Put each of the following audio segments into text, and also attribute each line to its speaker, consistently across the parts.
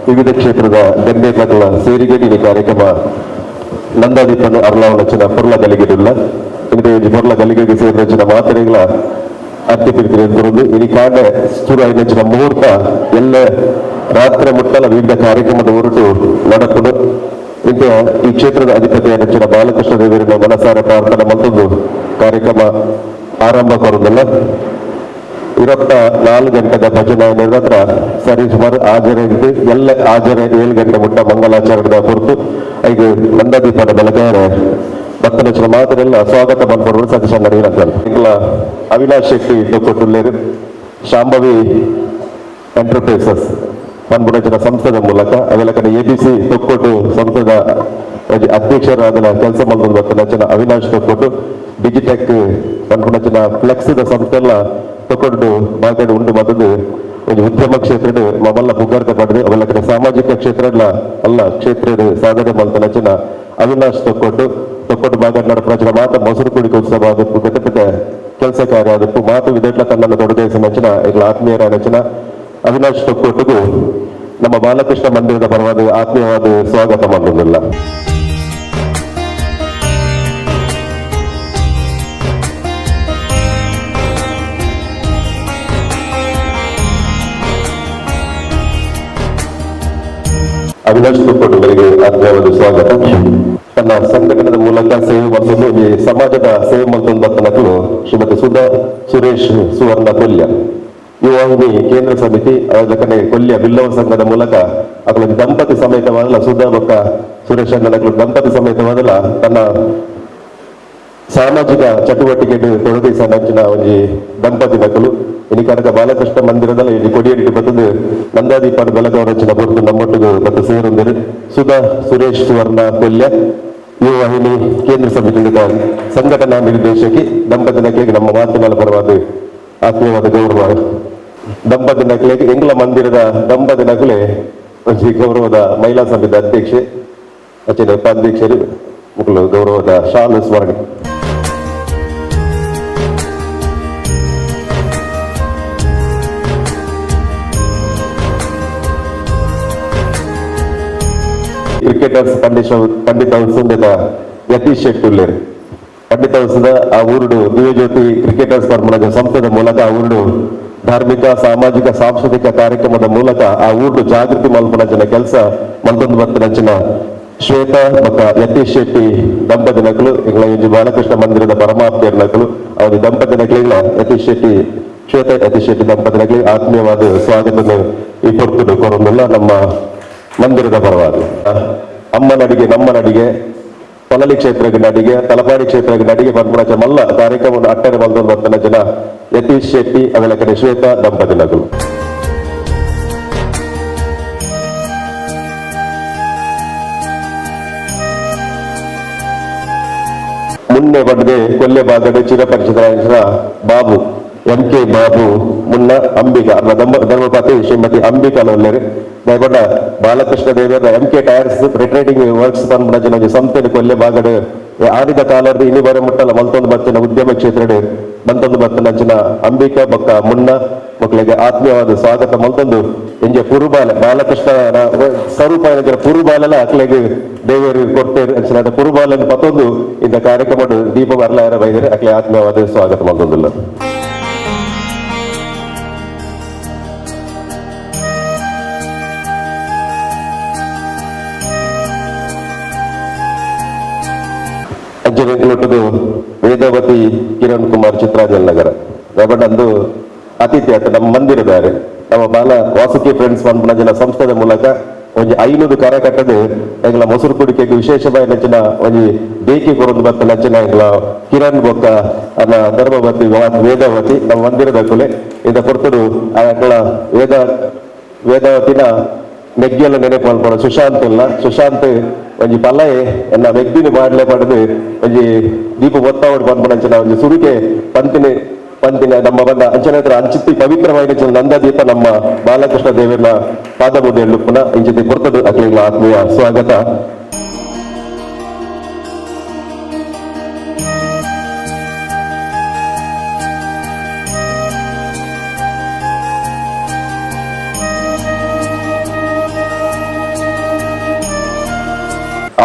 Speaker 1: ವಿವಿಧ ಕ್ಷೇತ್ರದ ಗಣ್ಯಗಳ ಸೇರಿಗೆ ಈ ಕಾರ್ಯಕ್ರಮ ನಂದಾದೀಪನು ಅರ್ಲಾವಣಚಿನ ಪೊರ್ಲ ಗಲಿಗೆಡುಲ್ಲ. ಇಂದು ಒಂಜಿ ಪೊರ್ಲ ಗಲಿಗೆಗೆ ಸೇರಿದಂಚಿನ ಮಾತೆರೆಗ್ಲ ಅತ್ತಿ ಪಿರಿತಿರಿ ಕೊರೊಂದು ಇನಿ ಕಾಂಡೆ ಸುರು ಆಯಿನಂಚಿನ ಮುಹೂರ್ತ ಎಲ್ಲ ರಾತ್ರಿ ಮುಟ್ಟಲ ವಿವಿಧ ಕಾರ್ಯಕ್ರಮದ ಹೊರಟು ನಡಪುಂಡು. ಇಂತ ಈ ಕ್ಷೇತ್ರದ ಅಧಿಪತಿಯಾದಂಚಿನ ಬಾಲಕೃಷ್ಣ ದೇವರಿನ ಮನಸಾರ ಪ್ರಾರ್ಥನೆ ಮತ್ತೊಂದು ಕಾರ್ಯಕ್ರಮ ಆರಂಭ ಕೊರೊಂದುಲ್ಲ. 24 ಗಂಟೆದ ಭಜನೆ ಹತ್ರ ಸರಿ ಸುಮಾರು ಹಾಜರ ಎಲ್ಲ ಹಾಜರ 7 ಗಂಟೆ ಮುಟ್ಟ ಮಂಗಲಾಚರಣೆದ ಹೊರತು ಈಗ ನಂದಾದೀಪದ ಬೆಳಗಾರೆ ಭಕ್ತನಚಿನ ಮಾತರೆಲ್ಲ ಸ್ವಾಗತ ಮಲ್ಪೊಡು ಸತೀಶ್ ನಡೆಯಿರಂತ. ಇಂಗ್ಲ ಅವಿನಾಶ್ ಶೆಟ್ಟಿ ತೊಕ್ಕೊಟ್ಟುಲ್ಲೇರು ಶಾಂಭವಿ ಎಂಟರ್ಪ್ರೈಸಸ್ ಪನ್ಪುನಂಚಿನ ಸಂಸ್ಥೆದ ಮೂಲಕ, ಅವೆಲ್ಲ ಕಡೆ ಎಬಿಸಿ ತೊಕ್ಕೊಟ್ಟು ಸಂಸ್ಥೆದ ಅಧ್ಯಕ್ಷರಾದ ಕೆಲಸ ಮಲ್ತೊಂದು ಬತ್ತನಂಚಿನ ಅವಿನಾಶ್ ತೊಕ್ಕೊಟ್ಟು, ಡಿಜಿಟೆಕ್ ಪನ್ಪುನಂಚಿನ ಫ್ಲೆಕ್ಸ್ ಸಂಸ್ಥೆ ಎಲ್ಲ ತೊಕ್ಕೊಟ್ಟು ಮಾತಾಡಿ ಉಂಡು ಮತ್ತದು ಒಂಜಿ ಉದ್ಯಮ ಕ್ಷೇತ್ರದ ಮಲ್ಲ ಪುಗಾರ್ತೆ ಪಡೆದು, ಅವೆಲ್ಲ ಕಡೆ ಸಾಮಾಜಿಕ ಕ್ಷೇತ್ರ ಅಲ್ಲ ಕ್ಷೇತ್ರದ ಸಾಧನೆ ಮಲ್ತನಂಚಿನ ಅವಿನಾಶ್ ತೊಕ್ಕೊಟ್ಟು, ತೊಕ್ಕೊಟ್ಟು ಭಾಗ ನಡಪುನಂಚಿನ ಮಾತ ಮೊಸರು ಕುಡಿಕೆ ಉತ್ಸವ ಆದಪ್ಪು, ಪೆದ್ದ ಪೆದ್ದ ಕೆಲಸ ಕಾರ್ಯ ಆದಪ್ಪು, ಮಾತು ವಿದೆಟ್ಲ ತನ್ನನ್ನು ತೊಡಗಿಸಿನಂಚಿನ ಎಂಗ್ಲ ಆತ್ಮೀಯರಾನಂಚಿನ ಅವಿನಾಶ್ ತೊಕ್ಕೊಟ್ಟಿಗೂ ನಮ್ಮ ಬಾಲಕೃಷ್ಣ ಮಂದಿರದ ಪರವಾದ ಆತ್ಮೀಯವಾದ ಸ್ವಾಗತ ಮಲ್ತೊಂದುಲ್ಲ. ಅವಿನಾಶ್ ತೊಕ್ಕೊಟ್ಟುಗಳಿಗೆ ಆತ್ಮೀಯವಾದ ಸ್ವಾಗತ. ತನ್ನ ಸಂಘಟನೆದ ಮೂಲಕ ಸೇವೆ ಮಲ್ತೊಂದು ಈ ಸಮಾಜದ ಸೇವೆ ಮಲ್ತೊಂದು ಬತ್ತನಕುಲು ಶ್ರೀಮತಿ ಸುಧಾ ಸುರೇಶ್ ಸುವರ್ಣ ಕೊಲ್ಯ, ಯುವವಾಹಿನಿ ಕೇಂದ್ರ ಸಮಿತಿ ಅದಕ್ಕನೆ ಕೊಲ್ಯ ಬಿಲ್ಲವ ಸಂಘದ ಮೂಲಕ ಅಕಲ ದಂಪತಿ ಸಮೇತವಾದಲ, ಸುಧಾ ಬೊಕ್ಕ ಸುರೇಶ್ ಅಣ್ಣನಕಲು ದಂಪತಿ ಸಮೇತವಾದಲ ತನ್ನ ಸಾಮಾಜಿಕ ಚಟುವಟಿಕೆ ತೊಡಗಿಸಂಚಿನ ಒಂಜಿ ದಂಪತಿ ನಕಲು. ಇನಿ ಕನಕ ಬಾಲಕೃಷ್ಣ ಮಂದಿರದಲ್ಲಿ ಇಲ್ಲಿ ಕೊಡಿಯಡಿಟ್ಟು ಬತ್ತದು ನಂದಾದೀಪನ ಬೆಳಕವರಂಚಿನ ಬೊರ್ತು ನಮ್ಮೊಟ್ಟಿಗೆ ಬತ್ತು ಸೇರೊಂದಿರು. ಸುಧಾ ಸುರೇಶ್ ಸುವರ್ಣ ಕೊಲ್ಯ, ಯುವವಾಹಿನಿ ಕೇಂದ್ರ ಸಮಿತಿ ಸಂಘಟನಾ ನಿರ್ದೇಶಕಿ ದಂಪತಿ ನಕಲಿಗೆ ನಮ್ಮ ಮಾತಿನ ಪರವಾದ ಆತ್ಮೀಯವಾದ ಗೌರವ. ದಂಪತಿ ನಕಲಿಗೆ ಎಂಗ್ಲ ಮಂದಿರದ ದಂಪತಿ ನಕಲೆ ಒಂಜಿ ಗೌರವದ ಮಹಿಳಾ ಸಮಿತಿ ಅಧ್ಯಕ್ಷೆ ಅಚ್ಚಿನ ಉಪಾಧ್ಯಕ್ಷರು ಮುಕುಲು ಗೌರವದ ಶಾಲು ಸ್ಮರಣೆ. ಕ್ರಿಕೆಟರ್ಸ್ ಪಂಡಿತ ಪಂಡಿತ ಹೌಸ್ ಯತೀಶ್ ಶೆಟ್ಟಿ ಉಲ್ಲೇರು. ಪಂಡಿತ ಹೌಸ್ದ ಆ ಊರುಡು ದಿವ್ಯಜ್ಯೋತಿ ಕ್ರಿಕೆಟರ್ಸ್ ಪರ್ಮಣ ಸಂಸ್ಥೆದ ಮೂಲಕ ಆ ಊರುಡು ಧಾರ್ಮಿಕ, ಸಾಮಾಜಿಕ, ಸಾಂಸ್ಕೃತಿಕ ಕಾರ್ಯಕ್ರಮದ ಮೂಲಕ ಆ ಊರುಡು ಜಾಗೃತಿ ಮಲ್ಪುನಂಚಿನ ಕೆಲಸ ಮಲ್ತೊಂದು ಬತ್ತಿನಂಚಿನ ಶ್ವೇತಾ ಬೊಕ್ಕ ಯತೀಶ್ ಶೆಟ್ಟಿ ದಂಪತಿ ನಕಲು ಎಂಗ್ಲ ಒಂಜಿ ಬಾಲಕೃಷ್ಣ ಮಂದಿರದ ಪರಮಾಪ್ತಿಯರ್ ನಕಲು. ಅವರ ದಂಪತಿ ನಕಲಿಗಳ ಯತೀಶ್ ಶೆಟ್ಟಿ, ಶ್ವೇತಾ ಯತೀಶ್ ಶೆಟ್ಟಿ ದಂಪತಿ ನಕಲಿ ಆತ್ಮೀಯವಾದ ಸ್ವಾಗತ ಈ ಪೊರ್ತುಡು ಕೊರೊಂದುಲ್ಲ ನಮ್ಮ ಮಂದಿರದ ಪರವಾಗಿ. ಅಮ್ಮ ನಡಿಗೆ ನಮ್ಮ ನಡಿಗೆ, ಪೊಲಲಿ ಕ್ಷೇತ್ರಕ್ಕೆ ನಡಿಗೆ, ತಲಪಾಡಿ ಕ್ಷೇತ್ರಕ್ಕೆ ನಡಿಗೆ ಪನ್ಪುನಚ ಮಲ್ಲ ಕಾರ್ಯಕ್ರಮ ಅಟ್ಟರೆ ಮಲ್ತೊಂದು ಬತ್ತನ ಜನ ಯತೀಶ್ ಶೆಟ್ಟಿ ಅವೆಲ್ಲ ಕಡೆ ಶ್ವೇತಾ ದಂಪತಿ ನಕಲು. ಮುನ್ನೆ ಪಡೆದೆ ಕೊಲ್ಲೆ ಭಾಗದ ಚಿರಪರಿಚಿತರಾದ ಬಾಬು, ಎಂ ಕೆ ಬಾಬು ಮುನ್ನ ಅಂಬಿಕಾ ಧರ್ಮಪತಿ ಶ್ರೀಮತಿ ಅಂಬಿಕಾ ಲೊಲ್ಲೆರ್. ದಯಪಂಡ ಬಾಲಕೃಷ್ಣ ದೇವರ ಎಂ ಕೆ ಟೈರ್ಸ್ ರಿಟ್ರೇಟಿಂಗ್ ವರ್ಕ್ಸ್ ಪನ್ಪುನ ಒಂಜಿ ಸಂಸ್ಥೆ ಕೊಲ್ಲೆ ಭಾಗಡ್ ಆದಿದ ಕಾಲರ್ದು ಇನಿ ಬರ ಮುಟ್ಟಲ ಮಲ್ತೊಂದು ಬತ್ತಿನ ಉದ್ಯಮ ಕ್ಷೇತ್ರಡ್ ಬಂತೊಂದು ಬತ್ತಿನ ಅಂಬಿಕಾ ಬೊಕ್ಕ ಮುನ್ನ ಮಕ್ಕಳಿಗೆ ಆತ್ಮೀಯವಾದ ಸ್ವಾಗತ ಮಲ್ತೊಂದು ಎಂಜೆ ಪುರುಬಾಲೆ ಬಾಲಕೃಷ್ಣ ಸ್ವರೂಪ ಪುರುಬಾಲೆಲ ಅಕ್ಲೆಗ್ ದೇವರು ಕೊಡ್ತೇರು ಅಂಚಿನ ಪುರುಬಾಲೆನ್ ಪತ್ತೊಂದು ಇಂದ ಕಾರ್ಯಕ್ರಮ ದೀಪ ಬರ್ಲಾಯರ ಬೈದರೆ ಅಕ್ಲೆ ಆತ್ಮೀಯವಾದ ಸ್ವಾಗತ ಮಲ್ತೊಂದುಲ್ಲ. ಅಂಚನೆ ವೇದಾವತಿ ಕಿರಣ್ ಕುಮಾರ್ ಚಿತ್ರಾಂಜಲ್ ನಗರ ಅಂದು ಅತಿಥಿ ಆತ ನಮ್ಮ ಮಂದಿರ ಬೇರೆ ನಮ್ಮ ಬಾಲ ವಾಸುಕಿ ಫ್ರೆಂಡ್ಸ್ ಪನ್ಪುನ ಜನ ಸಂಸ್ಥೆದ ಮೂಲಕ ಒಂಜಿ 500 ಕರ ಕಟ್ಟದು ಎಂಗ್ಲ ಮೊಸರು ಕುಡಿಕೆಗೆ ವಿಶೇಷವಾದ ಅಂಚಿನ ಒಂಜಿ ಬೇಕಿ ಕೊರೊಂದು ಬತ್ತನ ಅಂಚಿನ ಎಂಗ್ಲ ಕಿರಣ್ ಬೊಕ್ಕ ಅನ್ನ ಧರ್ಮವತಿ ವೇದಾವತಿ ನಮ್ಮ ಮಂದಿರದ ಕುಲೆ ಇಂದ ಕೊರ್ತುಡು ಅಕಲ ವೇದಾವತಿನ ಮೆಗ್ಗೆಲ್ಲ ನೆನಪು ಮಲ್ಪೊಡು. ಸುಶಾಂತ್ ಇಲ್ಲ, ಸುಶಾಂತ್ ಒಂಜಿ ಪಲ್ಲಯೆ ಎನ್ನ ಮೆಗ್ದಿನಿ ಮಾಡ್ಲೆ ಪಡೆದು ಒಂಜಿ ದೀಪ ಒತ್ತಾವಡು ಪನ್ಪುನಂಚಿನ ಒಂಜಿ ಸುರುಕೆ ಪಂತಿನಿ ಪಂತಿನ ನಮ್ಮ ಬಂದ ಅಂಚನೆ ಹತ್ರ ಅಂಚಿತ್ತಿ ಪವಿತ್ರವಾಯಿನ ನಂದ ದೀಪ ನಮ್ಮ ಬಾಲಕೃಷ್ಣ ದೇವರ ಪಾದ ಮುದ್ದೆಳ್ಳುಪ್ಪುನ ಇಂಚಿತಿ ಕೊರ್ತದು ಅಕ್ಲೆಗ್ಲ ಆತ್ಮೀಯ ಸ್ವಾಗತ.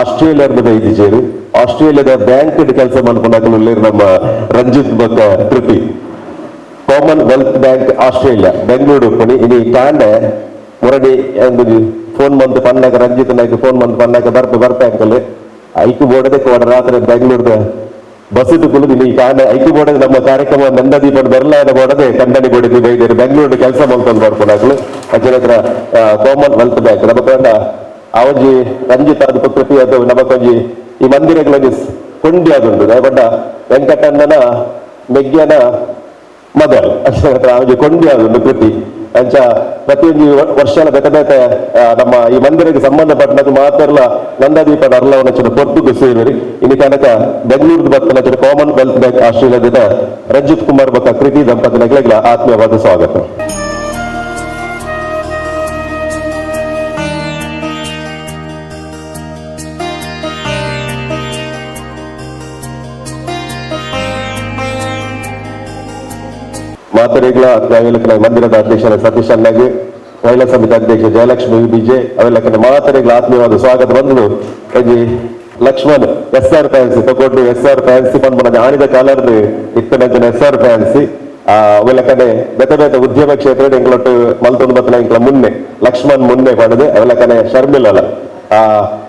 Speaker 1: ಆಸ್ಟ್ರೇಲಿಯಾದ ಬೈದಿಜೇರು. ಆಸ್ಟ್ರೇಲಿಯಾದ ಬ್ಯಾಂಕ್ ಕೆಲಸ ಮಾಡ್ಕೊಂಡಾಕಲು ನಮ್ಮ ರಂಜಿತ್ ಬೊಕ್ಕ ಕೃತಿ, common wealth bank Australia, Bengaluru ಉಪ್ಪುನಿ. ಇನಿ ಕಾಂಡೆ ಮುರಡಿ ಫೋನ್ ಬಂದು ಪನ್ನಾಗ, ರಂಜಿತ್ ನಾಯ್ಕ ಫೋನ್ ಬಂದು ಪನ್ನಾಗ, ಬರ್ಪೆ ಬರ್ಪೆ ಅಂಕಲ್, ಐಕು ಬೋರ್ಡದೆ ಕೋಡ ರಾತ್ರಿ ಬೆಂಗಳೂರದ ಬಸ್ ಕುಲುದು ಈ ಕಾಂಡೆ ಐಕು ಬೋರ್ಡ್ ನಮ್ಮ ಕಾರ್ಯಕ್ರಮ ನಂದದೀಪ ಬೆರ್ಲಾದ ಬೋರ್ಡದೆ ಕಂಡನಿ ಬೋಡಿದ್ದು ಬೈದೇರು. ಬೆಂಗಳೂರು ಕೆಲಸ ಮಾಡ್ಕೊಂಡು ಬರ್ಕೊಂಡಾಗ್ಲು ಅಜ್ಜನ ಹತ್ರ common wealth bank. ನಮ್ಮ ಕಂಡ ಆ ಒಂಜಿ ರಂಜಿತ್ ಅದು ಕೃತಿ, ಅದು ನಮಕೊಂಜಿ ಈ ಮಂದಿರಗಳೊಂಜಿ ಕೊಂಡಿ ಅದುಂಡು ದಯಪಂಡ ವೆಂಕಟಣ್ಣನ ಮೆಗ್ಯನ ಮದರ್ ಅಷ್ಟೇ ಒಂಜಿ ಕೊಂಡಿ ಆದುಂಡು ಕೃತಿ. ಅಂಚ ಪ್ರತಿಯೊಂದು ವರ್ಷಲ ಬೇತೆ ಬೇತೆ ನಮ್ಮ ಈ ಮಂದಿರಕ್ಕೆ ಸಂಬಂಧಪಟ್ಟದ್ದು ಮಾತ್ರ ನಂದಾದೀಪ ಅರ್ಲವನ ಪೊರ್ತುಗು ಸೇರಿ. ಇನ್ನು ಕನಕ ಬೆಂಗಳೂರು ಬರ್ತನ common wealth bank ಆಸ್ಟ್ರೇಲಿಯಾದ ರಂಜಿತ್ ಕುಮಾರ್ ಬೊಕ್ಕ ಕೃತಿ ದಂಪತಿಗಳಿಗೆ ಆತ್ಮೀಯವಾದ ಸ್ವಾಗತ. ಮಾತರಿಗಳ ಮಂದಿರದ ಅಧ್ಯಕ್ಷರ ಸತೀಶ್ ಅಣ್ಣಗೆ, ಮಹಿಳಾ ಸಮಿತಿ ಅಧ್ಯಕ್ಷ ಜಯಲಕ್ಷ್ಮಿ ಬಿಜೆ ಅವೆಲ್ಲಕ್ಕೆ ಮಾತರಿಗಳ ಆತ್ಮೀಯವಾದ ಸ್ವಾಗತ ಬಂದು. ಒಂಜಿ ಲಕ್ಷ್ಮಣ್ S R fancy ತಗೊಂಡು, S R fancy ಪನ್ಪುನ ಆಣಿದ ಕಾಲರ್ದು ಇತ್ತನಂಚಿನ S R fancy ಅವೆಲ್ಲ ಕಡೆ ಬೇತೆ ಬೇತೆ ಉದ್ಯಮ ಕ್ಷೇತ್ರದ ಎಂಕ್ಲೊಟ್ಟು ಮಲ್ತೊಂದು ಬತ್ತನ ಎಂಕ್ಲ ಮುನ್ನೆ ಲಕ್ಷ್ಮಣ್ ಮುನ್ನೆ ಪಡೆದು ಅವೆಲ್ಲ ಕಡೆ ಶರ್ಮಿಲಲ್ಲ. ಆ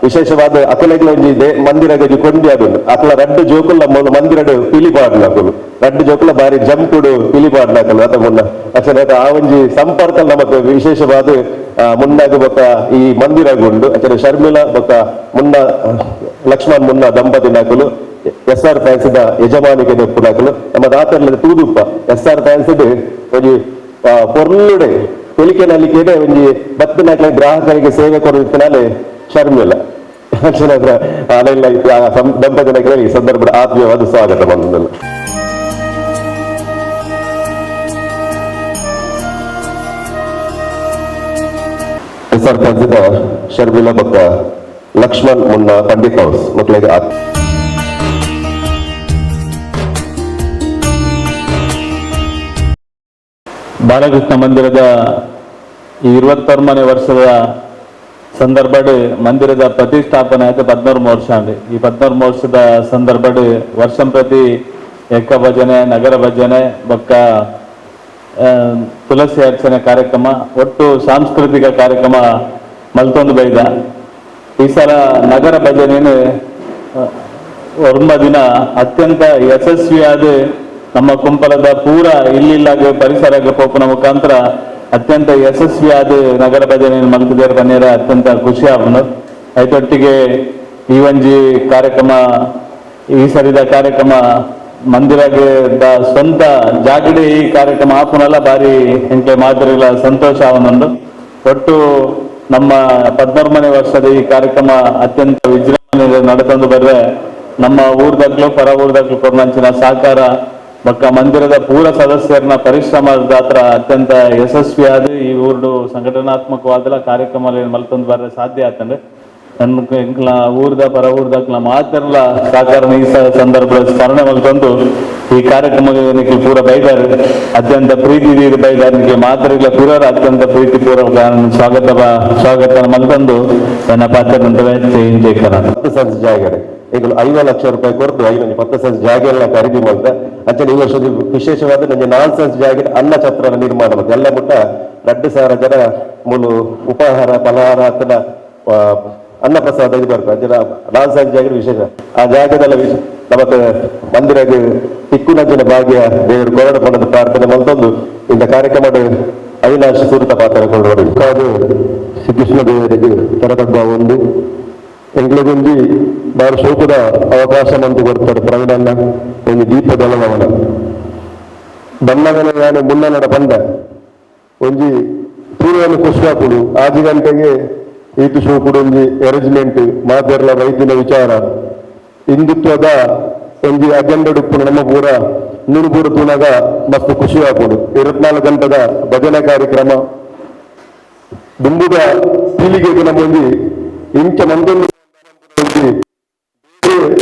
Speaker 1: ವಿಶೇಷವಾದ ಅಕಲೆಗ್ಲ ಒಂಜಿ ಮಂದಿರಗ್ ಒಂಜಿ ಕೊಂಡಿ ಆದುಂಡು. ಅಕಲ ರಡ್ಡ್ ಜೋಕುಲ್ಲ ಮಂದಿರಡ್ ಪಿಲಿ ಪಾಡ್ನ ಅಕುಲು. ರಡ್ಡ್ ಜೋಕುಲ ಬಾರಿ ಜಂಪುಡು ಪಿಲಿ ಪಾಡ್ನ ಅಕಲು ಅತ ಮುನ್ನ. ಅಚನೆ ಆ ಒಂಜಿ ಸಂಪರ್ಕ ನಮಕ್ ವಿಶೇಷವಾದ ಮುನ್ನಾಗ ಬೊಕ್ಕ ಈ ಮಂದಿರಗ್ ಉಂಡು. ಅಚನೆ ಶರ್ಮಿಳಾ ಬೊಕ್ಕ ಮುನ್ನ ಲಕ್ಷ್ಮಣ್ ಮುನ್ನ ದಂಪತಿನಕುಲು ಎಸ್ ಆರ್ ಫ್ಯಾನ್ಸಿದ ಯಜಮಾನಿಕೆ ಉಪ್ಪುನಕುಲು. ನಮ್ಮ ದಾತರ್ಲ ತೂದುಪ್ಪ ಎಸ್ ಆರ್ ಫ್ಯಾನ್ಸಿಡ್ ಒಂಜಿ ಪೊರ್ಲುಡೆ ತೆಲಿಕೆ ನಲಿಕೆಡೆ ಒಂಜಿ ಬತ್ತಿನಕ್ಲೆ ಗ್ರಾಹಕರಿಗೆ ಸೇವೆ ಕೊಡುತ್ತಿನಾಲೆ ಶರ್ಮಿಳ ದಂಪತಿನಕಲೆ ಈ ಸಂದರ್ಭದ ಆತ್ಮೀಯವಾದ ಸ್ವಾಗತ ಬಂದಿಲ್ಲ. ಎಸ್ ಆರ್ ಫ್ಯಾನ್ಸಿದ ಶರ್ಮಿಳಾ ಬೊಕ್ಕ ಲಕ್ಷ್ಮಣ್ ಮುನ್ನ ಪಂಡಿತ್ ಹೌಸ್ ಮಕ್ಕಳಿಗೆ
Speaker 2: ಬಾಲಕೃಷ್ಣ ಮಂದಿರದ ಈ 21ನೇ ವರ್ಷದ ಸಂದರ್ಭಡ್ ಮಂದಿರದ ಪ್ರತಿಷ್ಠಾಪನೆ ಆಯ್ತು 13 ವರ್ಷ ಅಂడి. ಈ 13 ವರ್ಷದ ಸಂದರ್ಭಡ್ ವರ್ಷಂ ಪ್ರತಿ ಏಕ ಭಜನೆ, ನಗರ ಭಜನೆ ಬೊಕ್ಕ ತುಳಸಿ ಅರ್ಚನೆ ಕಾರ್ಯಕ್ರಮ, ಒಟ್ಟು ಸಾಂಸ್ಕೃತಿಕ ಕಾರ್ಯಕ್ರಮ ಮಲ್ತೊಂದು ಬೈದ. ಈ ಸಲ ನಗರ ಭಜನೆಯನ್ನು ಒರ್ಮ ದಿನ ಅತ್ಯಂತ ಯಶಸ್ವಿಯಾದ ನಮ್ಮ ಕುಂಪಲದ ಪೂರ ಇಲ್ಲಿಲ್ಲಾಗ ಪರಿಸರ ಪೋಪುನ ಮುಖಾಂತರ ಅತ್ಯಂತ ಯಶಸ್ವಿಯಾದ ನಗರ ಭಜನೆ ಮಲ್ತುದೇರ್ ಪನ್ನೀರ ಅತ್ಯಂತ ಖುಷಿ ಆಪುಂಡು. ಐತೊಟ್ಟಿಗೆ ಈ ಒಂಜಿ ಕಾರ್ಯಕ್ರಮ, ಈ ಸರಿದ ಕಾರ್ಯಕ್ರಮ ಮಂದಿರಗೆ ಸ್ವಂತ ಜಾಗಡೆ ಈ ಕಾರ್ಯಕ್ರಮ ಆಪುನಲ್ಲ ಬಾರಿ ಎಂಕೆ ಮಾದರಿಗಳ ಸಂತೋಷ ಆವೊಂದುಂಡು. ಒಟ್ಟು ನಮ್ಮ 13ನೇ ವರ್ಷದ ಈ ಕಾರ್ಯಕ್ರಮ ಅತ್ಯಂತ ವಿಜೃಂಭಣೆ ನಡೆತಂದು ಬರ್ರೆ ನಮ್ಮ ಊರ್ದಕ್ಲು ಪರ ಊರ್ದಕ್ಲು ಕೊರ್ನಂಚಿನ ಸಹಕಾರ ಬೊಕ್ಕ ಮಂದಿರದ ಪೂರ ಸದಸ್ಯರನ್ನ ಪರಿಶ್ರಮದ ಹತ್ರ ಅತ್ಯಂತ ಯಶಸ್ವಿಯಾದ ಈ ಊರ್ಡು ಸಂಘಟನಾತ್ಮಕವಾದಲ ಕಾರ್ಯಕ್ರಮ ಮಲ್ತೊಂದು ಬರ್ರೆ ಸಾಧ್ಯ ಆತಂದ್ರೆ ನನ್ನ ಎಂಕ್ಲ ಊರ್ದ ಪರ ಊರ್ದಕ್ಲ ಮಾತ್ರಲ ಸಹಕಾರ ಈ ಸಂದರ್ಭದ ಸ್ಮರಣೆ ಮಲ್ತೊಂದು ಈ ಕಾರ್ಯಕ್ರಮಕ್ಕೆ ನಿಖಿಲ್ ಪೂರ ಬೈದಾರ್ ಅತ್ಯಂತ ಪ್ರೀತಿ ಬೈದಾರ್. ನಿಖಿಲ್ ಮಾತ್ರ ಪೂರರ ಅತ್ಯಂತ ಪ್ರೀತಿ ಪೂರ್ವಕ ಸ್ವಾಗತ ಸ್ವಾಗತ ಮಲ್ತೊಂದು ನನ್ನ ಪಾತ್ರ ಜೈ ಕರ್ನಾಟಕ.
Speaker 1: 10 ಸೆನ್ಸ್ ಜಾಗಡೆ ಈಗ 50 ಲಕ್ಷ ರೂಪಾಯಿ ಕೊರತು ಐನೊಂದು 10 ಸೆನ್ಸ್ ಜಾಗ ಎಲ್ಲ ಖರೀದಿ ಮಾಡ್ದೆ. ಅಂಚನೆ ಈ ವರ್ಷದ ವಿಶೇಷವಾದ ನಂಜೆ 4 ಸೆನ್ಸ್ ಜಾಗ ಅನ್ನ ಛತ್ರ ನಿರ್ಮಾಣ ಮತ್ತೆ ಎಲ್ಲ ಮುಟ್ಟ 2000 ಜನ ಮೂಲು ಉಪಹಾರ ಫಲಹಾರ ಅಥವಾ ಅನ್ನಪ್ರಸಾದ ಇದು ಬರ್ತದೆ. ಅಂಚನೆ 4 ಸೆನ್ಸ್ ಜಾಗ ವಿಶೇಷ ಆ ಜಾಗದಲ್ಲ ವಿಶೇಷ ನಮಕ್ ಮಂದಿರಗ್ ತಿಕ್ಕುನಂಚಿನ ಭಾಗ್ಯ ದೇವರು ಕೊರಡ ಪಣದ ಪ್ರಾರ್ಥನೆ ಮಲ್ತೊಂದು ಇಂಥ ಕಾರ್ಯಕ್ರಮದ ಅವಿನಾಶ ಸುರುತ ಪಾತ್ರ ಕೊಂಡು
Speaker 3: ಕಾದು ಶ್ರೀಕೃಷ್ಣ ದೇವರಿಗೆ ತರತಗ್ಗ ಒಂದು ಎಂಕ್ಲೆಗೊಂಜಿ ಬಾರಿ ಶೋಕದ ಅವಕಾಶ ಮಂತು ಕೊಡ್ತಾರೆ. ಪ್ರವೀಣಣ್ಣ ಒಂದು ದೀಪದಳದವನ ಬಣ್ಣಗನ ನಾನು ಮುನ್ನಡ ಬಂದ ಒಂಜಿ ಪೂರ್ವನು ಖುಷಿ ಆಪುಡು. 6 ಗಂಟೆಗೆ ಈತು ಶೋಕುಡು ಒಂಜಿ ಅರೇಂಜ್ಮೆಂಟ್ ಮಾತೆರ್ಲ ವೈದ್ಯನ ವಿಚಾರ ಹಿಂದುತ್ವದ ಒಂಜಿ ಅಜೆಂಡಾ ಉಪ್ಪುನು ನಮ್ಮ ಪೂರ ನೂರು ಪೂರ ತೂನಗ ಮಸ್ತ್ ಖುಷಿ ಆಪುಡು. 24 ಗಂಟೆದ ಭಜನೆ ಕಾರ್ಯಕ್ರಮ ದುಂಬುದ ಪೀಳಿಗೆಗೆ ನಮ್ಮ ಒಂಜಿ ಇಂಚ ಮಂದೊಂದು ಒಂಜಿ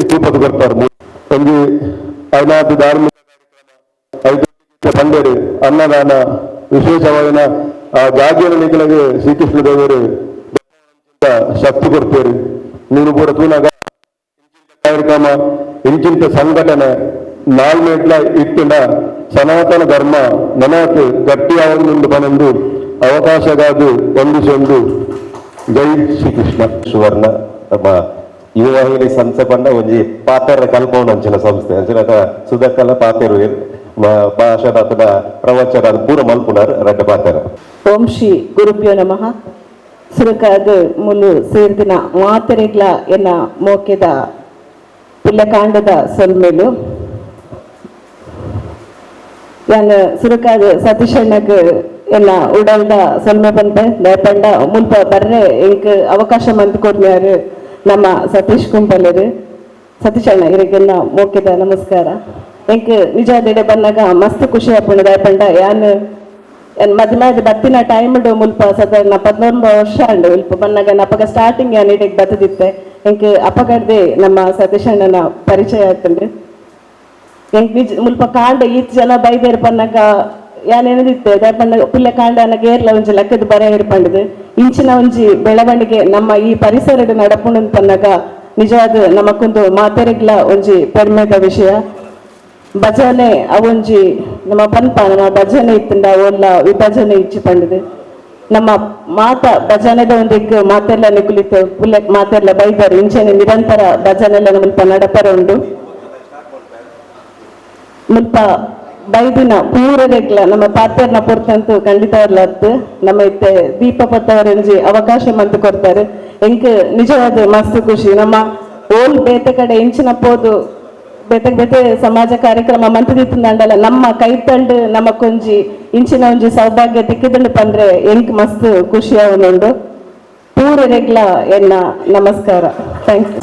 Speaker 3: ತೂಪದ ಕೊರ್ತಾರೆ. ಒಂಜಿ ಐನಾತ್ ಧಾರ್ಮಿಕ ಪಂಡರು ಅನ್ನದಾನ ವಿಶೇಷವಾದ ಆ ಜಾಗೆಯ ನಿಖಲಗೆ ಶ್ರೀಕೃಷ್ಣ ದೇವರು ಶಕ್ತಿ ಕೊಡ್ತೇವೆ. ನೀನು ಪೂರ ತೂನಗ ಕಾರ್ಯಕ್ರಮ ಇಂಚಿಂತ ಸಂಘಟನೆ ನಾಲ್ಮೇಟ್ಲ ಇತ್ತಿನ ಸನಾತನ ಧರ್ಮ ನನಕ್ ಗಟ್ಟಿಯಾವೊಂದು ಪನೊಂದು ಅವಕಾಶಗಾದು ವಂದಿಸೊಂದು. ಜೈ ಶ್ರೀಕೃಷ್ಣ.
Speaker 1: ಸುವರ್ಣ ನಮ್ಮ ಯುವವಾಹಿನಿ ಸಂಸ್ಥೆ ಪಂಡ ಒಂಜಿ ಪಾತೆರ ಕಲ್ಪವನ ಅಂಚಿನ ಸಂಸ್ಥೆ. ಅಂಚಿನ ಸುದಕ್ಕಲ ಪಾತೆರು ಭಾಷಣ ಅಥವಾ ಪ್ರವಚನ ಅದು ಪೂರ ಮಲ್ಪುನಾರ್ ರಡ್ಡ ಪಾತೆರ.
Speaker 4: ಓಂ ಶ್ರೀ ಗುರುಭ್ಯೋ ನಮಃ. ಸುರುಕಾದ್ ಮುಲು ಸೇರ್ದಿನ ಮಾತೆರೆಗ್ಲ ಎನ್ನ ಮೋಕೆದ ಪಿಲ್ಲಕಾಂಡದ ಸೊಲ್ಮೆಲು. ಯಾನ್ ಸುರುಕಾದ್ ಸತೀಶಣ್ಣಗ್ ಎನ್ನ ಉಡಲ್ದ ಸೊಲ್ಮೆ ಪನ್ಪೆ. ಪಂಡ ಮುಲ್ಪ ಬರ್ರೆ ಎಂಕ್ ಅವಕಾಶ ಮಂತ್ ಕೊರ್ನ್ಯಾರು ನಮ್ಮ ಸತೀಶ್ ಕುಂಪಲೆರ್. ಸತೀಶಣ್ಣ, ಇರೆಗೆಲ್ಲ ಮೋಕೆದ ನಮಸ್ಕಾರ. ಎಂಕ್ ನಿಜಾದೆಡೆ ಬನ್ನಗ ಮಸ್ತ್ ಖುಷಿ ಆಪುಂಡು. ಪಂಡ ಯಾನ್ ಯಾನ್ ಮದ್ಮೆ ಬತ್ತಿನ ಟೈಮ್ ಮುಲ್ಪ ಸಾಧಾರಣ 19 ವರ್ಷ ಉಂಡು. ಮುಲ್ಪ ಬನ್ನಗ ಅಪಗ ಸ್ಟಾರ್ಟಿಂಗ್ ಯಾನ್ ಇಡೆಗ್ ಬತ್ತದಿತ್ತೆ. ಎಂಕ್ ಅಪಗಡ್ದೆ ನಮ್ಮ ಸತೀಶಣ್ಣನ ಪರಿಚಯ ಆತುಂಡು. ಎಂಕ್ ನಿಜ ಮುಲ್ಪ ಕಾಂಡ ಈತ್ ಜನ ಬೈದೇರ್ ಪನ್ನಗ ಯಾನ್ ಎನ್ನದಿತ್ತೆ, ದಾಯೆ ಪಂಡ ಪುಲ್ಯ ಕಾಂಡ ಅನಗ ಏರ್ಲ ಒಂಜಿ ಲೆಕ್ಕದ ಬರ ಪಂಡುದು. ಇಂಚಿನ ಒಂಜಿ ಬೆಳವಣಿಗೆ ನಮ್ಮ ಈ ಪರಿಸರಡ್ ನಡಪುಂಡು ಪನ್ನಗ ನಿಜವಾದ ನಮಕೊಂದು ಮಾತೆರೆಗ್ಲ ಒಂಜಿ ಪೆರ್ಮೆದ ವಿಷಯ. ಭಜನೆ ಅವೊಂಜಿ ನಮ್ಮ ಪನ್ಪ, ನಮ್ಮ ಭಜನೆ ಇತ್ತಂಡ ಓಲ್ಲ ವಿಭಜನೆ ಇಚ್ಚಿ ಪಂಡುದು. ನಮ್ಮ ಮಾತ ಭಜನೆದ ಒಂದಿಕ್ ಮಾತೆಲ್ಲ ನಿಕುಲಿತ ಪುಲ್ಯ ಮಾತೆಲ್ಲ ಬೈದರು. ಇಂಚನೆ ನಿರಂತರ ಭಜನೆಲ್ಲ ಮುಲ್ಪ ನಡಪರ ಉಂಡು. ಮುಲ್ಪ ಬೈದಿನ ಪೂರರೆಗ್ಲ ನಮ್ಮ ಪಾತೆರ್ನ ಪೊರ್ತಂತೂ ಖಂಡಿತವಾಗ್ಲೂ ಅತ್ತು. ನಮ್ಮ ಇತ್ತೆ ದೀಪ ಪತ್ತವರಂಜಿ ಅವಕಾಶ ಮಂತ್ ಕೊರ್ತಾರೆ. ಎಂಕ್ ನಿಜವಾದ ಮಸ್ತ್ ಖುಷಿ. ನಮ್ಮ ಓಲ್ ಬೇತೆ ಕಡೆ ಇಂಚಿನ ಪೋದು ಬೇತೆ ಬೇತೆ ಸಮಾಜ ಕಾರ್ಯಕ್ರಮ ಮಂತದಿತ್ತಂಡಲ ನಮ್ಮ ಕೈತಲ್ಡ್ ನಮ್ಮ ಕೊಂಜಿ ಇಂಚಿನ ಒಂಜಿ ಸೌಭಾಗ್ಯ ತಿಕ್ಕಿದಂಡು ಪಂದ್ರೆ ಎಂಕ್ ಮಸ್ತ್ ಖುಷಿ ಆವೊಂದುಂಡು. ಪೂರರೆಗ್ಲ ಎನ್ನ ನಮಸ್ಕಾರ. Thank you.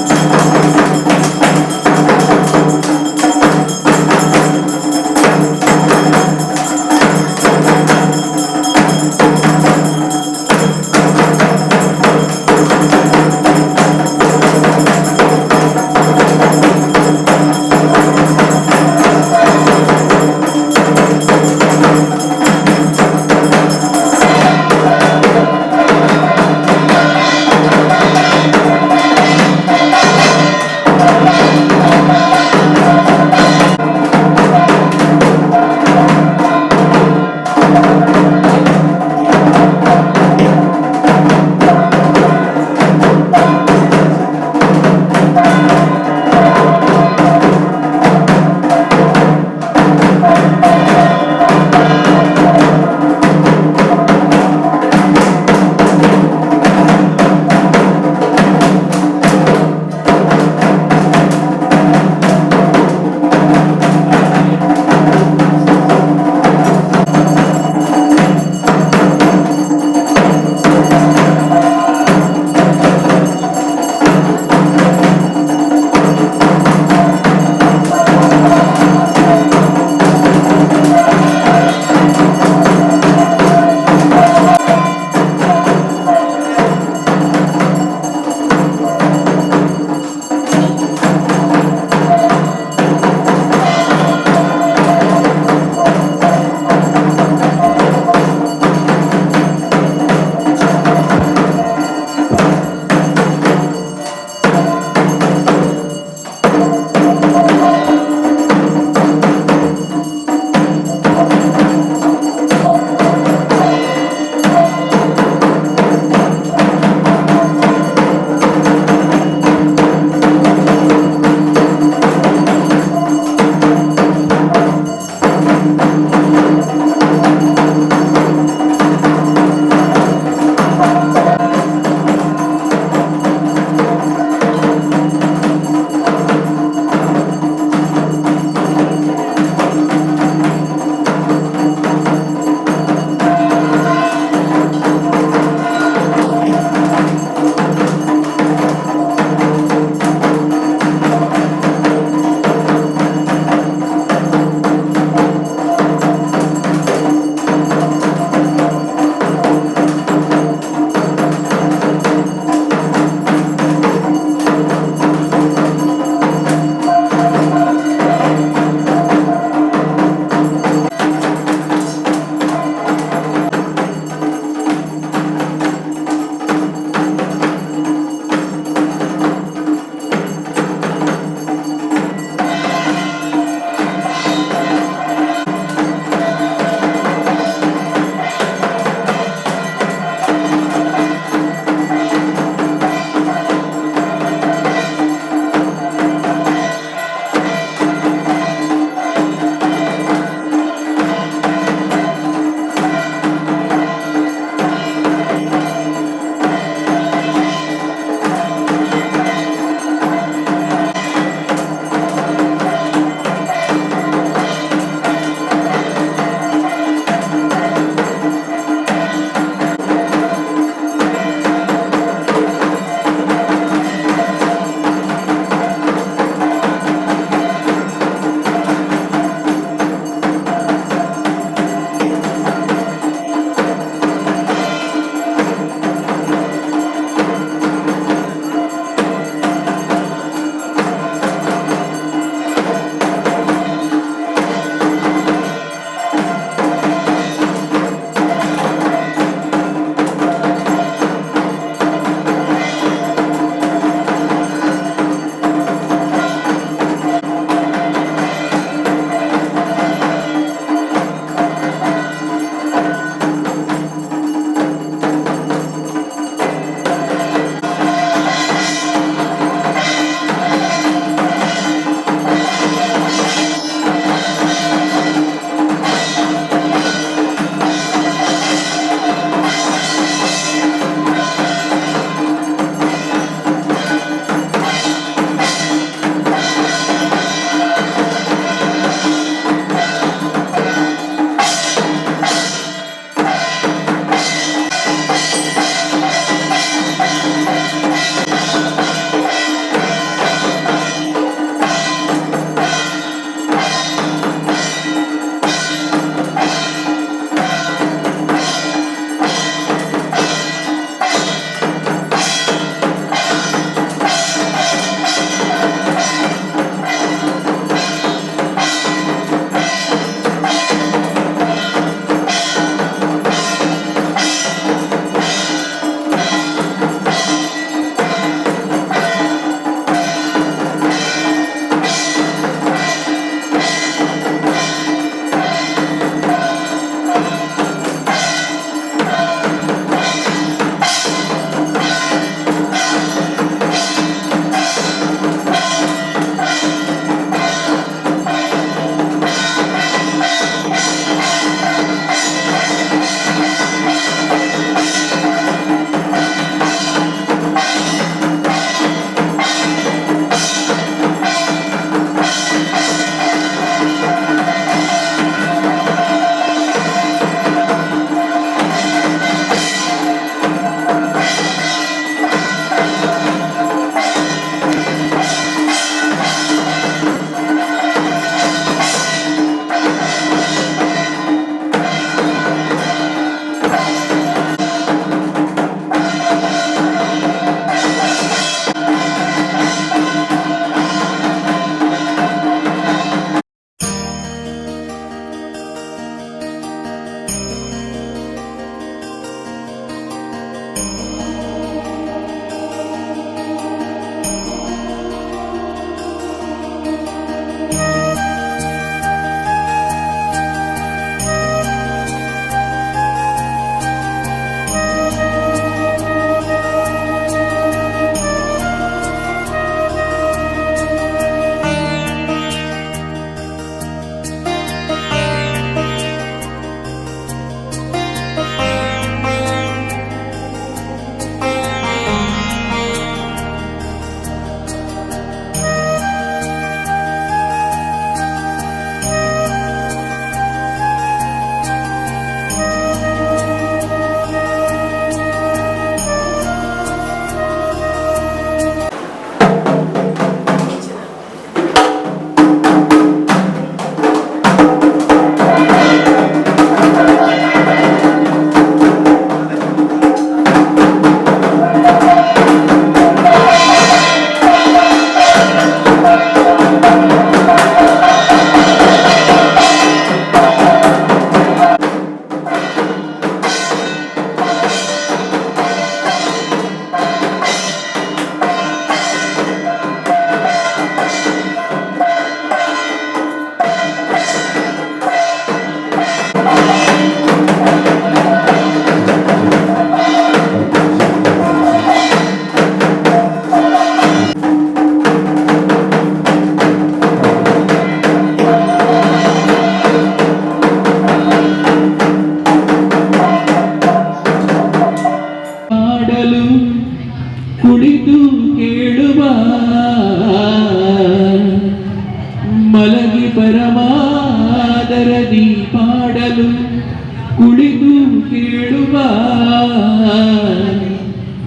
Speaker 5: ಕುಳಿತು ಕೇಳುವ,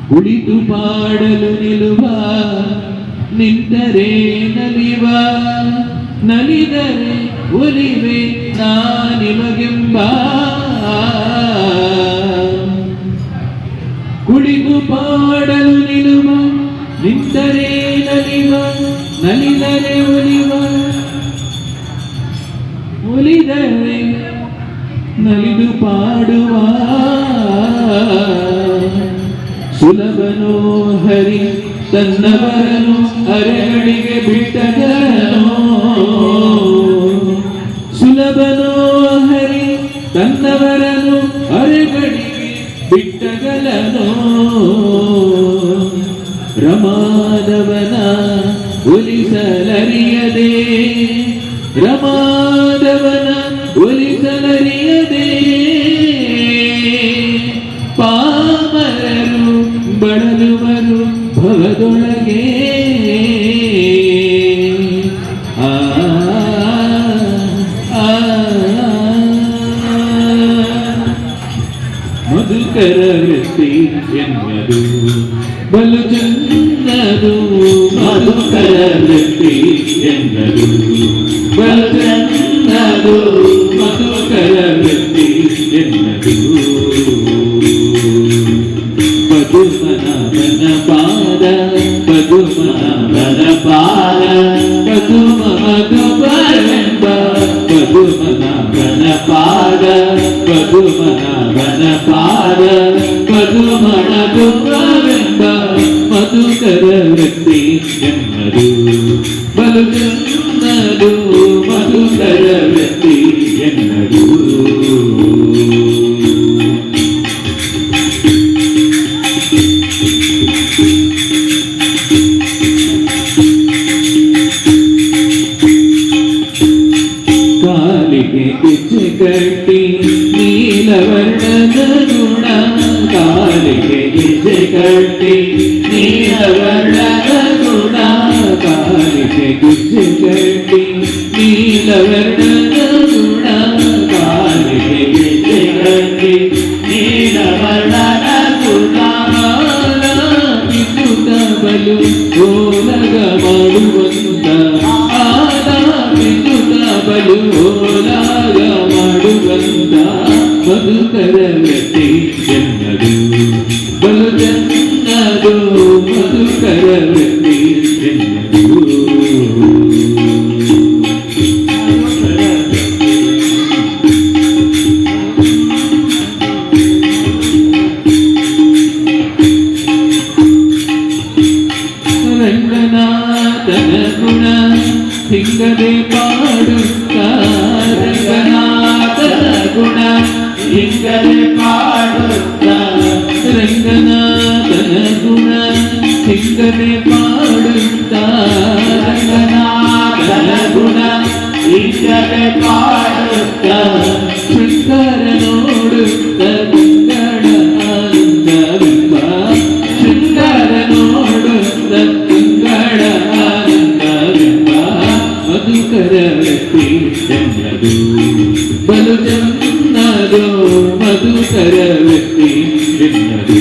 Speaker 5: ಕುಳಿತು ಪಾಡಲು ನಿಲ್ಲುವ, ನಿಂತರೆ ನಲಿವ, ನಲಿದರೆ ಒಲಿವೆ ನಾ ನಿಮಗೆಂಬ. ಕುಳಿತು ಪಾಡಲು ನಿಲ್ಲುವ, ನಿಂತರೆ ನಲಿವ, ನಲಿದರೆ ಒಲಿವ, ಒಲಿದರೆ ನಲಿದು ಪಾಡುವ. ಸುಲಭನೋ ಹರಿ ತನ್ನವರನು ಅರೆಗಳಿಗೆ ಬಿಟ್ಟಗನೋ, ಸುಲಭನೋ ಹರಿ ತನ್ನವರನು ಅರೆಗಳಿಗೆ ಬಿಟ್ಟಗಲನೋ. ರಮಾದವನ ಒಲಿಸಲರಿಯದೆ, ರಮಾದವನ ಒಲಿಸಲರಿಯದೆ, ಪಾಮರರು ಬಳಲುವರು ಭವದೊಳಗೆ. ಆ ಆ, ಮಧುಕರ ವೃತ್ತಿ ಎನ್ನದು ಬಲು ಚಂದದು, ಮಧುಕರ ವೃತ್ತಿ ಎನ್ನದು ಬಲು ಚಂದದು, ಮಧುಕರ ವೃತ್ತಿ ಎನ್ನದು. ಪದುಮನಾಭನ ಪಾದ, ಪದುಮನಾಭನ ಪಾದ, ಪದುಮ ಮಧುಪರೆಂಬ, ಪದುಮನಾಭನ ಪಾದ, ಪದುಮನಾಭನ ಪಾದ, ಪದುಮ ಮಧುಪರೆಂಬ, ಮಧುಕರ ವೃತ್ತಿ ಎನ್ನದು ಬಲು ಚಂದದು, ಮಧುಕರ ವೃತ್ತಿ ಎನ್ನದು. ಕಾಲಿಗೆ ಗೆಜ್ಜೆ ಕಟ್ಟಿ ನೀಲವರ್ಣದ ಗುಣ, ಕಾಲಿಗೆ ಗೆಜ್ಜೆ ಕಟ್ಟಿ ನೀಲವರ್ಣದ ಗುಣ, ಕಾಲಿಗೆ ಗೆಜ್ಜೆ ಕಟ್ಟಿ ನೀಲವರ್ಣದ ಗುಣ, ಕಾಲಿಗೆ ಗೆಜ್ಜೆ ಕಟ್ಟಿ ನೀಲವರ್ಣದ ಗುಣ. ಆಲಾಪಿಸುತ್ತ ಬಲು ಓಲಗ ಮಾಡುವಂತ, ಆಲಾಪಿಸುತ್ತ ಬಲು ಓಲಾಗ ಮಾಡುವಂತ, ಮಧುಕರ ವೃತ್ತಿ ಎನ್ನದು ಬಲು ಚಂದದು, ಮಧುಕರ ವೃತ್ತಿ ಎನ್ನದು. ರಂಗನಾಥನ ಗುಣ ಹಿಂಗದೆ ಪಾಡುತ್ತ, ರಂಗನಾಥನ ಗುಣ ಹಿಂಗದೆ ಪಾಡುತ್ತ, ರಂಗನಾಥನ ಗುಣ ಹಿಂಗದೆ ಪಾಡುತ್ತ, ರಂಗನಾಥನ ಗುಣ ಹಿಂಗದೆ ಪಾಡುತ್ತ, ಶೃಂಗಾರ ನೋಡುತ್ತ ತಿಂಗಳ ಆನಂದವೆಂಬ, ಶೃಂಗಾರ ನೋಡುತ್ತ ತಿಂಗಳ ಆನಂದವೆಂಬ, ಮಧುಕರ ವೃತ್ತಿ ಎನ್ನದು ಬಲು ಚಂದದು, ಮಧುಕರ ವೃತ್ತಿ ಎನ್ನದು.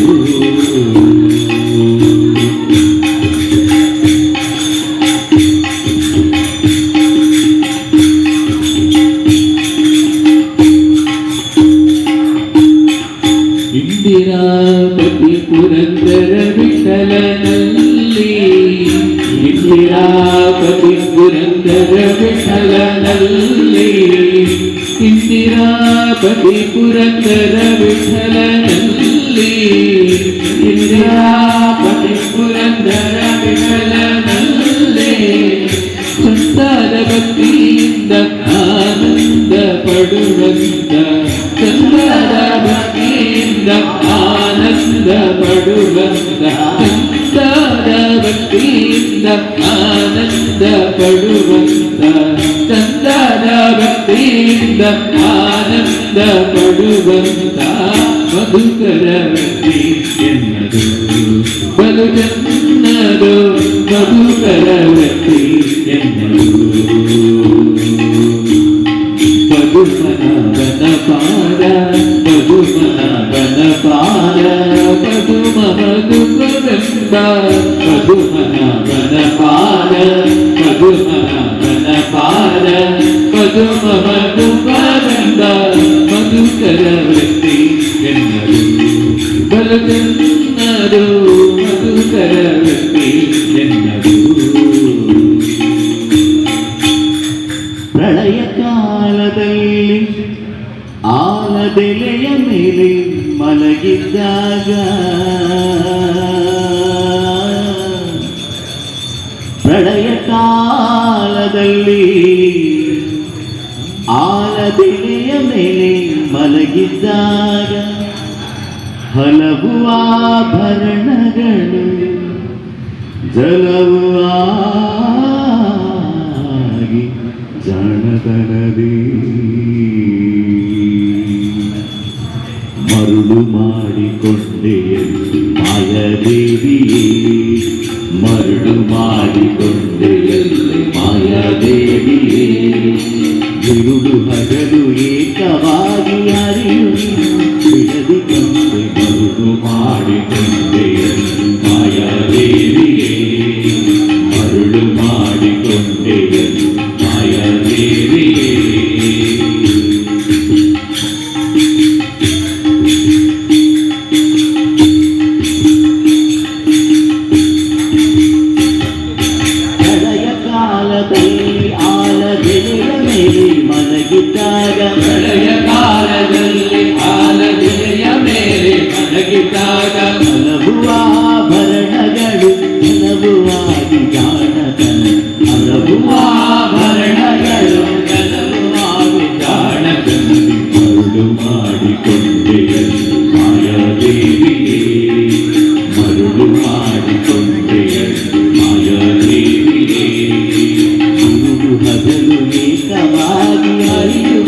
Speaker 5: ಇಂದಿರಾಪತಿ ಪುರಂದರ ವಿಠಲನಲ್ಲಿ, ಇಂದಿರಾಪತಿ ಪುರಂದರ ವಿಠಲನಲ್ಲಿ, ಇಂದಿರಾಪತಿ ಪುರಂದರ ವಿಠಲನಲ್ಲಿ, ಇಂದಿರಾಪತಿ ಪುರಂದರ ವಿಠಲನಲ್ಲಿ, ಚಂದಾದ ಭಕ್ತಿಯಿಂದ ಆನಂದ ಪಡುವಂತ, ಚಂದಾದ ಭಕ್ತಿಯಿಂದ ಆನಂದ ಪಡುವಂತ, ಚಂದಾದ ಭಕ್ತಿಯಿಂದ ಆನಂದ ಪಡುವಂತ, ಚಂದಾದ ಭಕ್ತಿಯಿಂದ ಆನಂದ ಪಡುವಂತ, ಮಧುಕರ ವೃತ್ತಿ ಎನ್ನದು ಬಲು ಚಂದದು, ಮಧುಕರ ವೃತ್ತಿ ಎನ್ನದು. ಪದುಮನಾಭನ ಪಾದ, ಸುರರು ಚೆನ್ನರು ಮಧುಕರ ವ್ಯಕ್ತಿ ಎನ್ನರು. ಪ್ರಳಯ ಕಾಲದಲ್ಲಿ ಆಲದೆಲೆಯ ಮೇಲೆ ಮಲಗಿದ್ದಾಗ, ಪ್ರಳಯ ಕಾಲದಲ್ಲಿ ಆಲದೆಲೆಯ ಮೇಲೆ ಮಲಗಿದ್ದಾಗ ಹಲವು ಆಭರಣಗಳು ಜಲವು ಆಗಿ ಜಾಣತನದಿ ಮರುಳು ಮಾಡಿಕೊಂಡೆಯಲ್ಲಿ ಮಾಯಾದೇವಿಯೇ, ಮರುಳು ಮಾಡಿಕೊಂಡೆಯಲ್ಲಿ ಮಾಯಾದೇವಿಯೇ. ಇರುಳು ಹಗಲು ಏಕವಾಗಿ ಹರಿಯು ಬಿಡದಿ ಕಂತೆ ಮರುಳು ಮಾಡಿಕೊಂಡೆಯಲ್ಲಿ ಮಾಯಾದೇವಿಯೇ, ಮರುಳು ಮಾಡಿಕೊಂಡೆಯಲ್ಲಿ ಮಾಯಾದೇವಿಯೇ. ಪ್ರಳಯ ಕಾಲದಲ್ಲಿ ಆಲದೆಲೆಯ ಮೇಲೆ ಮಲಗಿದ್ದಾಗ, ಪ್ರಳಯ ಕಾಲದಲ್ಲಿ ಆಲದೆಲೆಯ ಮೇಲೆ ಮಲಗಿದ್ದಾಗ ಹಲವು ಆಭರಣಗಳು ಹಲವು ಆಗಿ ಜಾಣತನ, ಹಲವು ಆಭರಣಗಳು ಹಲವು ಆಗಿ ಜಾಣತನದಿ ಮರುಳು ಮಾಡಿಕೊಂಡೆಯಲ್ಲಿ ಮಾಯಾದೇವಿಯೇ, ಮರುಳು ಮಾಡಿಕೊಂಡೆಯಲ್ಲಿ ಮಾಯಾದೇವಿಯೇ. ಇರುಳು ಹಗಲು ಏಕವಾಗಿ ಹರಿಯು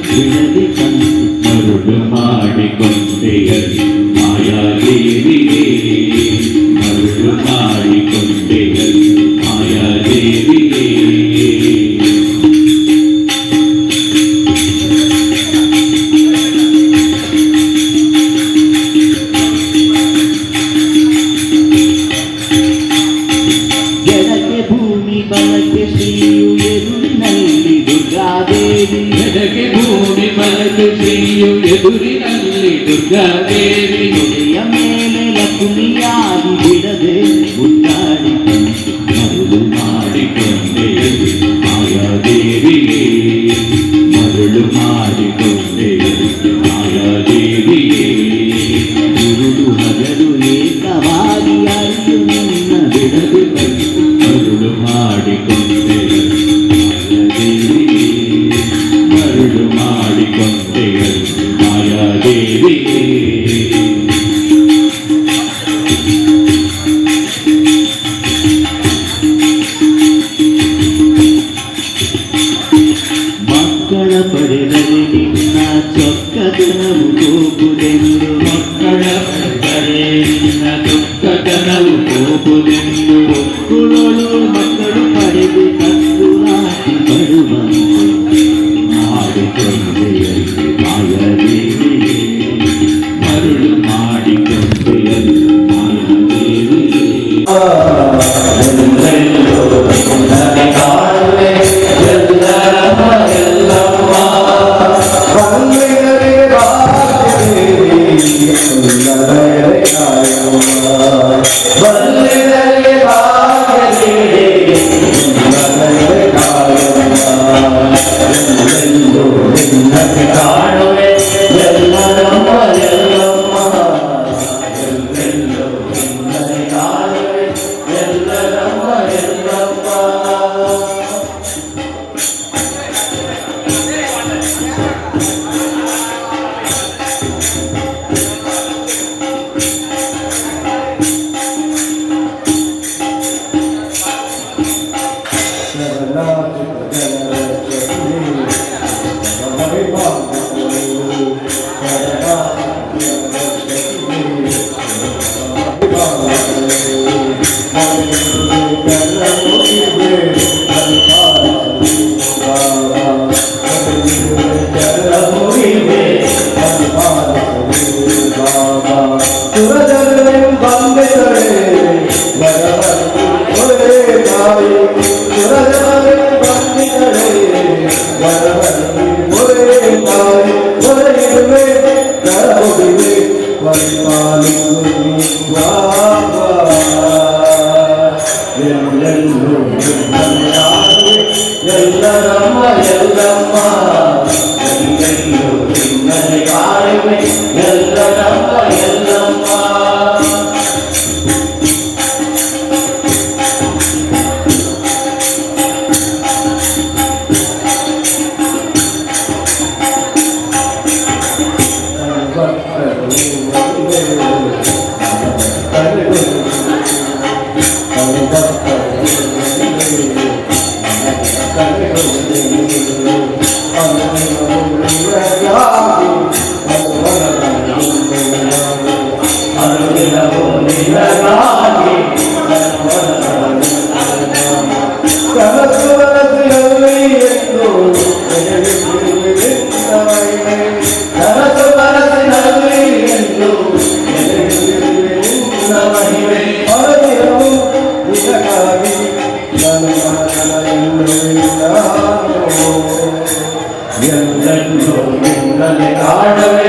Speaker 5: ಬಿಡದಿ ಕಂತು ಮರುಳು ಮಾಡಿಕೊಂಡೆಯಲ್ಲಿ ಮಾಯಾದೇವಿಯೇ, ಮರುಳು ಮಾಡಿಕೊಂಡೆಯಲ್ಲಿ ಮಾಯಾದೇವಿಯೇ. ಎಡಕ್ಕೆ ಭೂಮಿ ಬಲಕ್ಕೆ ಶ್ರೀಯು ಎದುರಿನಲ್ಲಿ ದುರ್ಗಾದೇವಿ, ಎಡಕ್ಕೆ ಭೂಮಿ ಬಲಕ್ಕೆ ಶ್ರೀಯು ಎದುರಿನಲ್ಲಿ ದುರ್ಗಾದೇವಿ. ತೊಡೆಯ ಮೇಲೆ ಲಕ್ಷ್ಮಿಯಾಗಿ ಬಿಡದೆ ಮುದ್ದಾಡಿ ಮರುಳು ಮಾಡಿಕೊಂಡೆ ಮಾಯಾದೇವಿಯೇ, ಮರುಳು ಮಾಡಿಕೊಂಡೆ ಮಾಯಾದೇವಿಯೇ. ಇರುಳು ಹಗಲು ಏಕವಾಗಿ ಹರಿಯು ನಿನ್ನ ಬಿಡದೆ ಮರುಳು ಮಾಡಿಕೊಂಡೆ ಮಾಯಾದೇವಿಯೇ, ಮರುಳು ಮಾಡಿಕೊಂಡೆ ಮಾಯಾದೇವಿಯೇ. ಮಕ್ಕಳ ಪಡೆದರೆ ನಿನ್ನ ಚೊಕ್ಕತನವು ಕೋಪುದೆಂದು, ಮಕ್ಕಳ ಪಡೆದರೆ ನಿನ್ನ ಚೊಕ್ಕತನವು ಕೋಪುದೆಂದು, ಒಕ್ಕುಳೊಳು ಮಕ್ಕಳು ಪಡೆದು ಕಕ್ಕುಲಾಗಿ ಬರುವಂತೆ ಮಾಡಿಕೊಂಡೆಯಲ್ಲಿ ಮಾಯಾದೇವಿಯೇ, ಮರುಳು ಮಾಡಿಕೊಂಡೆಯಲ್ಲಿ ಮಾಯಾದೇವಿಯೇ.
Speaker 6: ಎಲ್ಲೆಲ್ಲೋ ನಿನ್ನನೆ ಕಾಣುವೆ ಎಲ್ಲರಮ್ಮ ಎಲ್ಲಮ್ಮ. ಬಲ್ಲಿದರಿಗೆ ಭಾಗ್ಯದೇವಿ ಎಲ್ಲರೆಡೆ ಕಾಯಮ್ಮ, ಬಲ್ಲಿದರಿಗೆ ಭಾಗ್ಯದೇವಿ ಎಲ್ಲರೆಡೆ ಕಾಯಮ್ಮ. ಎಲ್ಲೆಲ್ಲೋ ನಿನ್ನನೆ ಕಾಣುವೆ ಎಲ್ಲರಮ್ಮ ಎಲ್ಲಮ್ಮ, ಎಲ್ಲೆಲ್ಲೋ ನಿನ್ನನೆ ಕಾಣುವೆ ಎಲ್ಲರಮ್ಮ ಎಲ್ಲಮ್ಮ.
Speaker 5: ಎಲ್ಲೆಲ್ಲೂ ನಿನ್ನನೆ ಕಾಣುವೆ ಎಲ್ಲರಮ್ಮ ಎಲ್ಲಮ್ಮ. ಎಲ್ಲೆಲ್ಲೂ ನಿನ್ನನೆ ಕಾಣುವೆ ಎಲ್ಲರಮ್ಮ ಎಲ್ಲಮ್ಮ. ಅನುದಿನವೂ ನಿನಗಾಗಿ.
Speaker 3: ಕನಸು ಮನಸ್ಸಿನಲ್ಲಿ ಎಂದು.
Speaker 5: ಕನಸು ಮನಸ್ಸಿನಲ್ಲಿ ಎಂದು ನಿನ್ನ ಮಹಿಮೆ.
Speaker 3: ಅನುದಿನವೂ ನಿನಗಾಗಿ ನಾನು ನಾನು.
Speaker 5: ಎಲ್ಲೆಲ್ಲೂ ನಿನ್ನನೆ ಕಾಣುವೆ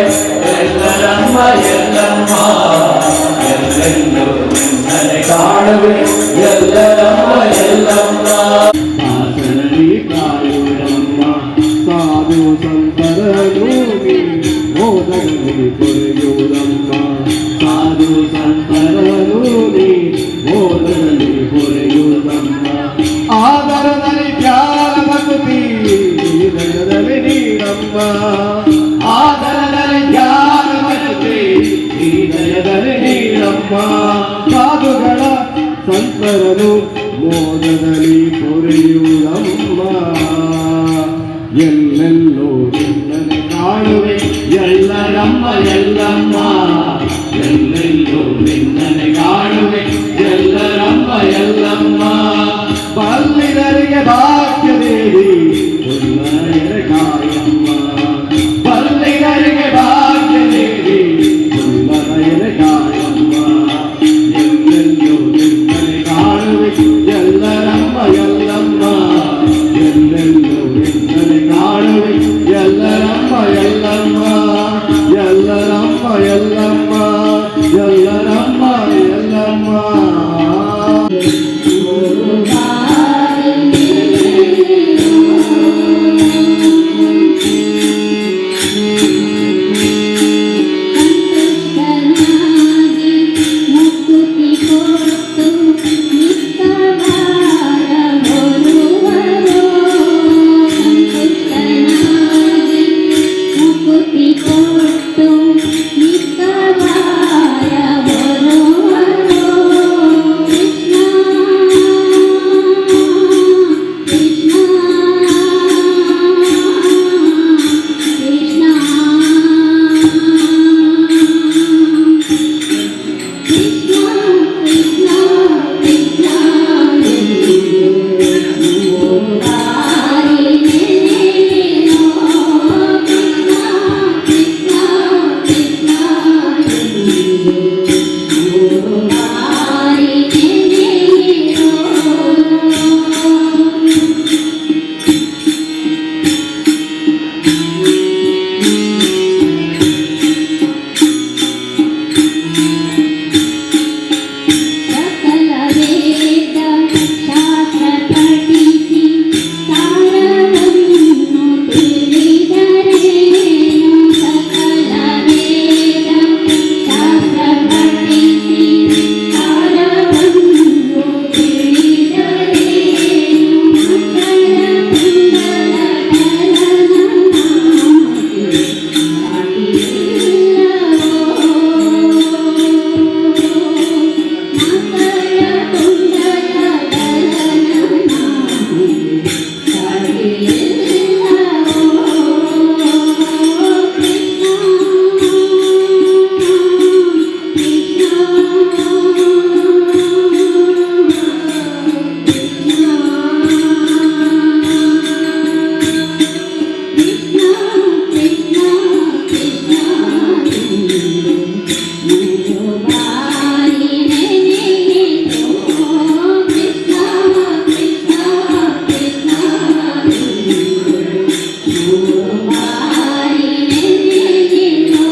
Speaker 5: ಎಲ್ಲರಮ್ಮ ಎಲ್ಲಮ್ಮ. ಎಲ್ಲೆಲ್ಲೂ ನಿನ್ನನೆ ಕಾಣುವೆ ಎಲ್ಲರಮ್ಮ ಎಲ್ಲಮ್ಮ.
Speaker 7: ದಾಸರಲಿ ಕಾಯುವಮ್ಮ, ಸಾಧು ಸಂತರನು ಮೋದದಲ್ಲಿ ಪೊರೆಯುವುದಮ್ಮ. ಸಾಧು ಸಂತರನು ನೀ ಮೋದದಲ್ಲಿ ಪೊರೆಯುವುದಮ್ಮ. ಆದರದಲ್ಲಿ ಧ್ಯಾನ ಭಕ್ತಿ ಹೃದಯದಲ್ಲಿ ನೀಡಮ್ಮ. ಆದರದಲ್ಲಿ ಧ್ಯಾನ ಭಕ್ತಿ ಹೃದಯದಲ್ಲಿ ನೀಡಮ್ಮ. ಸಾಧುಗಳ ಸಂತರನು ಮೋದದಲ್ಲಿ ಪೊರೆಯುವುದಮ್ಮ. ಎಲ್ಲೆಲ್ಲೋ ನಿನ್ನನೆ ಕಾಣುವೆ
Speaker 5: ಎಲ್ಲರಮ್ಮ ಎಲ್ಲಮ್ಮ. ಎಲ್ಲೆಲ್ಲೂ ನಿನ್ನನೆ ಕಾಣುವೆ ಎಲ್ಲರಮ್ಮ ಎಲ್ಲಮ್ಮ.
Speaker 7: ಬಲ್ಲಿದರಿಗೆ ಭಾಗ್ಯದೇವಿ ಉಲ್ಲಯರ ಕಾಯಮ್ಮ.
Speaker 5: ಬಲ್ಲಿಗರಿಗೆ ಭಾಗ್ಯದೇವಿ
Speaker 7: ಉಲ್ಲಯರ ಕಾಯಮ್ಮ. ಎಲ್ಲೆಲ್ಲೋ ನಿನ್ನನೆ ಕಾಣುವೆ ಎಲ್ಲರಮ್ಮ ಎಲ್ಲಮ್ಮ. ಎಲ್ಲೆಲ್ಲೋ ನಿನ್ನನೆ ಕಾಣುವೆ ಎಲ್ಲರಮ್ಮ ಎಲ್ಲಮ್ಮ. ಎಲ್ಲರಮ್ಮ ಎಲ್ಲಮ್ಮ. ಎಲ್ಲರಮ್ಮ ಎಲ್ಲಮ್ಮ.
Speaker 8: ಸಂತುಷ್ಟನಾಗಿ ಮುಕ್ಕುತಿ ಕೊಟ್ಟು ಮಿಕ್ಕವಾರ ಬರುವರು. ಸಂತುಷ್ಟನಾಗಿ ಮುಕ್ಕುತಿ ಕೊಟ್ಟು ಮಿಕ್ಕವಾರ ಬರುವರು. ಕೃಷ್ಣ ಕೃಷ್ಣ ಕೃಷ್ಣ ಕೃಷ್ಣ ಕೃಷ್ಣ ಕೃಷ್ಣ ಬಾರಿ ನೆನೆಯೋ. ಕೃಷ್ಣ ಕೃಷ್ಣ ಕೃಷ್ಣ ಬಾರಿ ನೆನೆಯೋ. ಸಕಲ ವೇದ ಶಾಸ್ತ್ರ ಪಠಿಸಿ ಸಾರವನ್ನು ತಿಳಿದರೇನು? ಸಕಲ ವೇದ ಶಾಸ್ತ್ರ ಪಠಿಸಿ ಸಾರವನ್ನು ತಿಳಿದರೇನು? ಮಕರ ಕುಂಡಲ ಧರನ ನಾಮಕ್ಕೆ ಸಾಟಿಯಿಲ್ಲವೋ? ಮಕರ ಕುಂಡಲ ಧರನ ನಾಮಕ್ಕೆ ಸಾಟಿಯಿಲ್ಲವೋ? ಕೃಷ್ಣ ಕೃಷ್ಣ ಕೃಷ್ಣ ಕೃಷ್ಣ ಕೃಷ್ಣ ಕೃಷ್ಣ ಮೂರು ಬಾರಿ ನೆನೆಯಿತು. ಕೃಷ್ಣ ಕೃಷ್ಣ ಕೃಷ್ಣ ಮೂರು ಬಾರಿ ನೆನೆಯಿತು.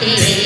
Speaker 8: ಮಾತೆ.